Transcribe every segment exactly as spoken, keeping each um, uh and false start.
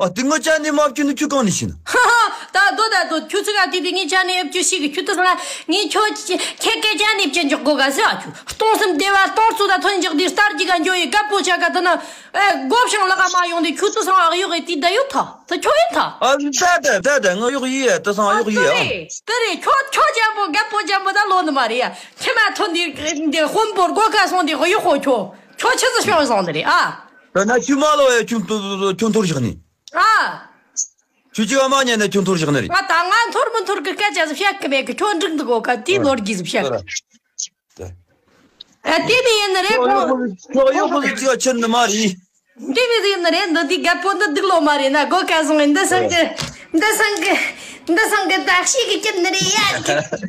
ཨ། དེ་ངོ་ཅག་ནས་མ་བཅུ་ནི་ཁྱོད་གང་ནས་ཤེས་ན། ཧ་ཧ། ད་དོ་ད་དོ་ཁྱོད་ཚོ་ག་དེ་དེ་ངས་ཅག་ནས་ཨེབ་ཅུ་ཤེས་གི། ཁྱོད་དུ་སོང་ན་ངས་ཁྱོད་ཁྱེད་ཀའི་ཅག་ནས་བཅུ་འཇོག་གོ་ག་ཟེར། ཨ། ཁྱོད་སྟོང་གསུམ་སྡེ་བ་སྟོང་གསུམ་ད་ཐོན་འཇོག་དེ་སྟར་གྱི་ག་འཇོག་ཡི་ག་པོ་ཆ་ག་དུ་ན། ཨེ། སྒོ་བྱང་ལ་ག་མ་ཡོང་དེ་ཁྱོད་དུ་སོང་ཨ་གཡོག་གི་དེ་ད་ཡོད་ཐ་ད་ཁྱོད་ཡིན་ཐ། ཨ། ད་ད་ད་ད་ང་གཡོག་ཡི་ཡ་དུ་སོང་ཨ་གཡོག་ཡི་ཡ། དེ་རེད། ཁྱོད་ཁྱོད་ཅན་པོ་ག་པོ་ཅན་པོ་ད་ལོ་ནི་མ་རེད་ཡ། ཁྱེད་མ་ཐོན་དེ་དེ་དཔོན་པོར་སྒོ་ཁ་སོང་དེ་གཡོག་ཁོ་ཁྱོད་ཁྱོད་ཆི་ཟིག་ཤོང་སོང་དེ་རེད་ཨ། ད་ན་ཁྱོད་མ་ལོ་ཡ་ཁྱོད་ཁྱོད་འཐོར་བཞག་ནི། ཨ། ཁྱོད་ཅི་ག་མ་ཉན་ནས་ཁྱོད་འཐོར་བཞག་ནི་རེད། ང་ད་ང་འཐོར་མི་འཐོར་གི་སྐད་ཆ་ཟིག་བཤད་གི་མེད་གི། ཁྱོད་འགྲིག་འདུག་གོ་ག་དེའི་ལོ་རྒྱུས་ཟིག་བཤད་གི། ཨ། དེ་ནི་ཡིན་ནི་རེད་གོ། ཁྱོད་གཡོག་པོ་ཟིག་ཅི་ག་ཁྱེར་ནི་མ་རེད། འདི་མི་ཟིག་ནི་རེད། འདི་དེ་རྒད་པོ་འདི་སྡུག་ལོ་མ་རེད་ན། སྒོ་ཁ་སོང་། འདི་སང་གི་འདི་སང་གི་འདི་སང་གི་བདག་ཤི་གི་ཁྱེར་ནི་རེད་ཡ།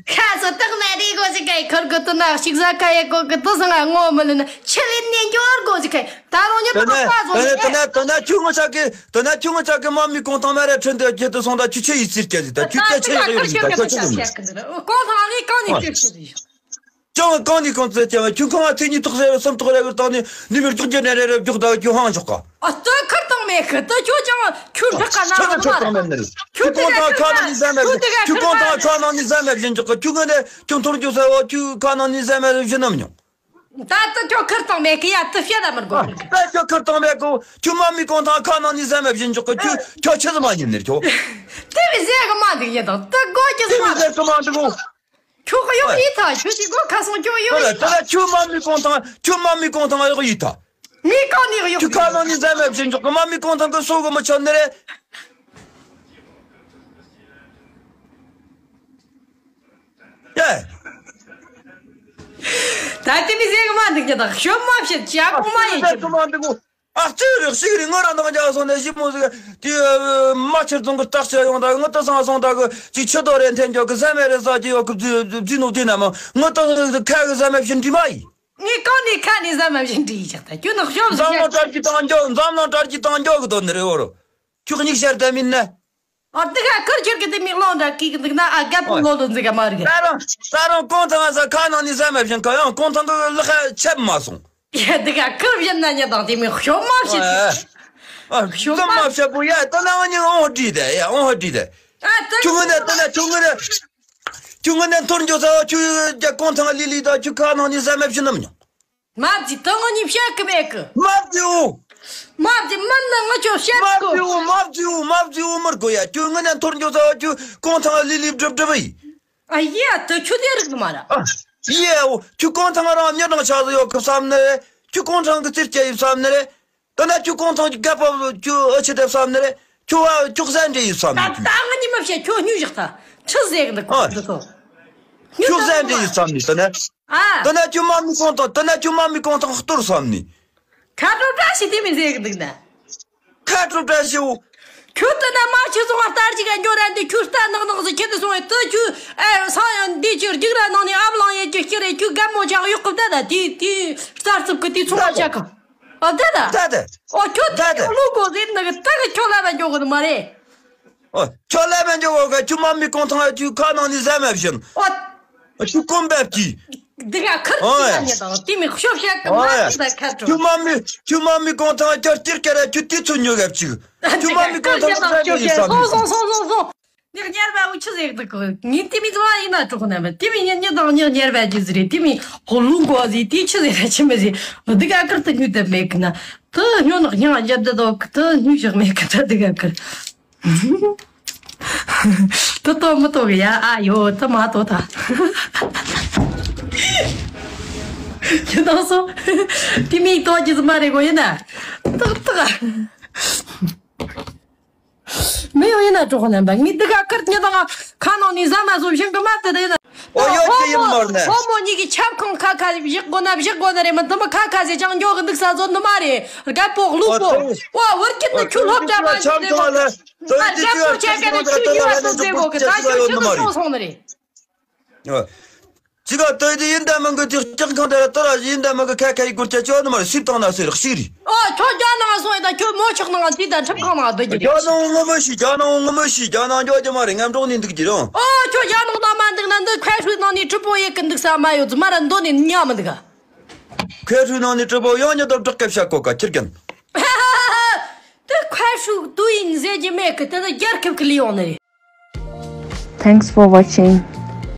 ཁ་སོ་སྟག་མ་རེད་གོ་ཟིག་ག་ཁར་གི་དུ་ན་ཞིག་ཟ་ཁ་ཡ་གོ་གི་དུ་སང་ང་ངོ་མི་ལ་ན་ཆི་ལེ་ནི་འགྱོར་གོ་ཟིག་ག་ད་རུང་ཉི་ད་ནི་ད་ནི་ད་ནི་ད་ནི་ཁྱོད་ངོ་ཆག་གི་ད་ནི་ཁྱོད་ངོ་ཆག་གི་མ་མི་གོང་ཐང་མ་རེད། ཁྲིན་དུ་ཁྱེད་དུ་སོང་ད་ཁྱོད་ཆི་ཡི་ཟིར་སྐྱ་ཟིག་ད་ཁྱོད་སྐྱ་ཆི་ཡག་ཡོད་ཟིག་ད་ཁྱོད་ཆི་ཟིག་གོང་ཐང་ངས་གང་ནས་ཁྱོད་ཆི་ཟིག་ཅང་གང་ནས་གང་ཚོད་ཀྱང་ཁྱོད་ཁང་ང་ཚེ་གཉིས་ཐོག་ཟེར་སུམ་ཐོག་རེ་བར་བཏང་ནས་ནུས་མེད་བཅུག་རྒྱུ་ནས་རེ་རེ་བཅུག་ད་ཁྱོད་ཧང་ཆོག་ག་ཨ་ལྟོས་ཁུར་བཏང་མེད་གི། ལྟོས་ཁྱོད་ཅང་ཁྱོད་འཕྲག་ག་ན་ཁྱོད་ལ་ཁུར་བཏང་མེད་ནི་རེད། ཁྱོད་ཁོང་ཐང་ཁ་ནང་ནས་ཟ་མེད་བཞིན་ཁྱོད་ཁོང་ཐང་ཁ་ནང་ནས་ཟ་མེད་བཞིན་འཇོག་གི། ཁྱོད་ངོ་ནས་ཁྱོད་འཐོར་འཇུག་ཟེར་བ་ཁྱོད་ཁ་ནང་ནས་ཟ་མེད་བཞིན་ནམ་མྱོང་། ད་ལྟ་ཁྱོད་ཁུར་བཏང་མེད་གི་ཡ། ལྟོས་བཤད་ད་མི་དགོས། ད་ཁྱོད་ཁུར་བཏང་མེད་གོ། ཁྱོད་མ་མི་ཁོང་ཐང་ཁ་ནང་ནས་ཟ་མེད་བཞིན་འཇོག་གི། ཁྱོད་ཁྱོད་ཆི་ཟིག་མ་ཡིན་ནི་རེད་ཁྱོད། དེ་བས་ཟེར་གི་མ་འདུག་ཡིན་དང་ད་དགོས་ཀྱི་དེ་ཟིག་མ་བས་ཟེར་གི་མ་འདུག་གོ། ཁྱོད་ཀྱི་གཡོག་ཡིན་ཐ། ཁྱོད་ཀྱི་སྒོ་ཁ་སོང་ཁྱོད་གཡོག་ཡིན་ད་ད་ད་ཁྱོད་མ་མི་གོང་ཐང་ཁྱོད་མ་མི་གོང་ཐང་གཡོག་ཡིན་ད། མི་གང་ནས་གཡོག་ཁྱོད་ཁ་ནང་ནས་ཟ་མེད་བཞིན་འཇོག་གི། མ་མི་གོང་ཐང་གི་སོ་གི་མི་ཆོད་ནི་རེད། ཡ། ད་དེ་མི་ཟེར་གི་མ་འདུག་ཀྱི་ད་ཤོབ་མ་བཤད་ཅག་གོང་མ་ཡིན་ཟེར་གི་མ་འདུག་གོ། ཨ་ཙི་རེ་ཞིག་རེ་ང་རང་དང་རྒྱ་སོང་ནས་ཞི་མོ་ཟིག་དེ་མ་ཆེར་ཙོང་གི་རྟགས་ཆེ་ཡོང་ད་ངི་ད་སང་སོང་ད་གི་ཅིག་ཆུ་དོ་རེ་འཐེན་འཇོག་གི་ཟ་མེད་རེ་ཟ་གི་ཡོད་གི་བརྫི་ནོ་དེ་ན་མ་ངི་ད་ཁ་གི་ཟ་མེད་བཞིན་འདྲི་མ་ཡིན། ངས་གང་ནས་ཁ་ནས་ཟ་མ་བཞིན་འདྲི་ཡི་ཆག་ད་ཁྱོད་ནག་ཤོབ་ཟ་འཛམ་གླིང་དྲ་རྒྱ་དང་འཇོག་འཛམ་གླིང་དྲ་རྒྱ་དང་འཇོག་གི་དོན་ནི་རེ་བོ་རོ། ཁྱོད་གཉིས་ཤར་ད་མིན་ན། ཨ་དེ་ག་ཁུར་ཁྱེར་གི་དེ་མིག་ལོང་འདྲ་གི་གི་འདུག་ན་ཨ་རྒད་པོ་ལོ་ལོ་འཛི་ག་མ་རིག་ད་རུང་ད་རུང་གོང་ཐང་ང་ས་ཁ་ནང་ནས་ཟ་མ་བཞིན་ག་ཡང་གོང་ཐང་གི་ལག་ཁ་ཆབ་མ་སོང་། ཡ་དེ་ག་ཁུར་བཞིན་ན་ཉ་དང་དེ་མིག་ཤོབ་མ་བྱེད་དེ། ཨ་ཤོབ་མ་བྱེད་པོ་ཡ་ད་ན་ང་ཉིན་འོང་བྲིས་དེ་ཡ་འོང་བྲིས་དེ། ཨ་ད་ཁྱུང་ངུ་ནས་ད་ན་ཁྱུང་ངུ་ནས་ཁྱུང་ངུ་ནས་འཐོར་འགྱོ་ས་བ་ཁྱུ་རྒྱ་གོང་ཐང་ལི་ལི་ད་ཁྱུ་ཁ་ནང་ནས་ཟ་མ་བཞིན་ནམ་མྱོང་། མ་བརྫི་ད་ང་གཉིས་བཤད་གི་མེད་གི། མ་བརྫི་འོ། མ་བརྫི་མིན་ན་ང་ཁྱོད་བཤད་མ་གི། བརྫི་འོ་མ་བརྫི་འོ་མ་བརྫི་འོ་མར་གོ་ཡ། ཁྱོད་ངི་ནས་འཐོར་འགྱོ་ཚ་བ་ཁྱོད་གོང་ཐང་ལི་ལི་སྒྲིབ་སྒྲིབ་ཡིན། ཨ་ཡེ་ད་ཁྱོད་དེ་རིག་ནི་མ་ར། ཨ་ཡེ་འོ་ཁྱོད་གོང་ཐང་རང་མྱི་གྲངས་ཆགས་སུ་ཡོད་གི་བསམ་ནི་རེད། ཁྱོད་གོང་ཐང་གི་རྩེར་སྐྱེ་ཡི་བསམ་ནི་རེད། ད་ན་ཁྱོད་གོང་ཐང་གི་རྒད་པོ་ཁྱོད་ཨ་ཆི་དེ་བསམ་ནི་རེད། ཁྱོད་བ་ཁྱོད་ཟན་འདྲེ་ཡི་བསམ་ད་ནི་ད་ཁྱོད། ང་གཉིས་མ་བཤད་ཁྱོད་སྙུན་བཞག་ད་ཁྲི་ཟེར་གི་འདུག་ཨ་གོ་འདི་ཚོ། སྙུན་ཁྱོད་ད་ཟན་འདྲེ་ཡི་བསམ་ནི་ད་ན། ཨ། ད་ན་ཁྱོད་མ་མི་གོང་ཐང་ད་ན་ཁྱོད་མ་མི་གོང་ཐང་གཏོར་བསམ་ནི། ཁ་དྲོ་བཀྲ་ཤིས་དེ་མི་ཟེར་གི་འདུག་ན། ཁ་དྲོ་བཀྲ་ཤིས་འོ། ཁྱོད་ད་ན་མ་ཁྱི་ཚོ་བ་ལྟར་ཅིག་ག་འགྱོ་ར་འདི་ཁྱོད་ལྟ་ནག་ནག་ཟིག་ཁྱེད་དུ་སོང་བས་ད་ཁྱོད་ཨེ་སང་ཡང་འདི་ཁྱོད་རྒྱུག་ར་ནང་ནས་ཨབ་ལང་ཡེ་རྒྱུ་སྐྱེ་རེ་ཁྱོད་རྒན་མོ་ཆགས་གཡོག་གི་ད་ད་དེ་དེ་རྩར་རྩུབ་གི་དེ་ཚོང་པ་ཆགས་གི། ཨ་ད་ད། ད་ད། ཨོ་ཁྱོད་ད་ད། ལུག་གོ་ཟེར་ནི་གི་ད་གི་ཁྱོད་ལ་བ་འཇོག་གི་མ་རེད། ཨོ་ཁྱོད་ལ་བ་འཇོག་གི་ཁྱོད་མ་མི་གོང་ཐང་ཁྱོད་ཁ་ནང་ནས་ཟ་མ་བཞིན། ཨོ། ཁྱོད་གོམ་པ་གྱིས། འདི་ག་ཁུར་ཨོ་ཅི་ཡ། ན་ཉེ་དང་དེ་མི་ཤོབ་བཤད་གི་མ་ཨོ་ཡ། འདི་ད་ཁ་དྲོ། ཁྱོད་མ་མི་ཁྱོད་མ་མི་གོང་ཐང་ཁྱོད་སྟེར་སྐྱ་ར་ཁྱོད་དེ་ཚོ་ཉོ་ག་བཅུག་ཁྱོད་མ་མི་གོང་ཐང་ཁྱོད་ད་ཤོབ་བཤད་ཡིན་བསམ་སོང་སོང་སོང་སོང་སོང་། ངས་ཉར་བ་འུ་ཆི་ཟེར་འདུག་གི། ངས་དེ་མི་ཚོ་ཡིན་ན་གྲོགས་ན་མེད། དེ་མི་ཉེ་ཉེ་དང་ཉེ་ཉར་བ་ཅི་ཟེར་རེད། དེ་མི་ཧོ་ལུང་གོ་ཟེར་དེ་ཆི་ཟེར་ར་ཆི་མི་ཟེར། འདི་ག་ཀིར་དུ་སྙུ་དེ་མེད་གི་ན། དུ་སྙུ་ནག་ཡང་རྒྱབ་དེ་དོ་གི་དུ་སྙུ་བཞག་མེད་གི་ད་འདི་ག་ཀིར། དུ་ཏོ་མི་ཏོ་གི་ཡ་ཨ་ཡོ་དུ་མ་ཏོ་ད། ཁྱེད་དང་སོ། དེ་མི་ཏོ་ཅི་ཟེར་མ་རེད་གོ་ཡིན་ན། ཏག་ཏག་མི་ཡོང་ཡིན་ན་གྲོགས་རྣམ་པ། ངས་འདི་ག་ཁར་ཉི་དང་ཁ་ནང་ནས་ཟ་མ་བཟོ་བཞིན་གི་མ་དེ་དེ་ན། ཨོ་ཡོད་ཀྱི་ཡིན་མར་ནས། ཧོ་མོ་གཉིས་ཀྱི་ཆབ་ཁང་ཁ་ཁ་བཞག་དགོ་ན་བཞག་དགོ་ན་རེད་མི་འདི་མི་ཁ་ཁ་ཟེ་ཅང་འཇོག་གི་འདུག་ས་བཟོ་ནི་མ་རེད། རྒད་པོ་ལུག་པོ། ཨོ་བར་གྱི་ནི་ཁྱོད་སློབ་གྲྭ་མ་ཆབ་ཁང་ལ། ཨ་རྒད་པོ་ཆ་ག་ནས་ཁྱོད་ཡིད་བ་ཐོབ་ཟེ་གོ་གི་ད་ཁྱོད་ཁྱོད་ཚོ་སོང་སོང་ནི་རེད། ཅི་ག་ཏོ་དེ་ཡིན་ད་མང་གི་དེ་སྤྱང་ཁང་དེ་ལ་ཏོ་ར་ཡིན་ད་མང་གི་ཁ་ཁ་ཡི་སྐོར་ཅ་ཅོ་ནི་མ་རེད། སིབ་བཏང་ན་སེ་རག་ཤིག་རེད། ཨོ་ཁྱོད་རྒྱ་ནང་སོང་ཡིན་ད་ཁྱོད་མོ་ཆོག་ནང་དེ་ད་ཁྲིམས་ཁང་ནང་སྡོད་རྒྱུ་རེད། རྒྱ་ནང་ངོ་མ་ཤི་རྒྱ་ནང་ངོ་མ་ཤི་རྒྱ་ནང་འཇོག་རྒྱུ་མ་རེད། ངམ་གྲོགས་ནི་འདུག་རྒྱུ་རང་། ཨོ་ཁྱོད་རྒྱ་ནང་ནང་མ་འདུག་ན་འདི་ཁ་ཧྲུའི་ནང་ནས་གྲུ་པོ་ཡེ་གི་འདུག་ས་མ་ཡོད་ཙི་མ་ར་འདོད་ནི་ཉག་མི་འདུག་ག་ཁ་ཧྲུའི་ནང་ནས་གྲུ་པོ་ཡང་ཉི་ལྡོག་བྲག་སྐད་བཤད་གོ་ག་ཁྱེར་གན། དེ་ཁ་ ཤུགས་དུ་ཡིན་ཟེར་རྒྱུ་མེད་གི། དེ་ནི་རྒྱལ་ཁབ་ཀྱི་ལས་ཡོང་ནི་རེད། Thanks for watching.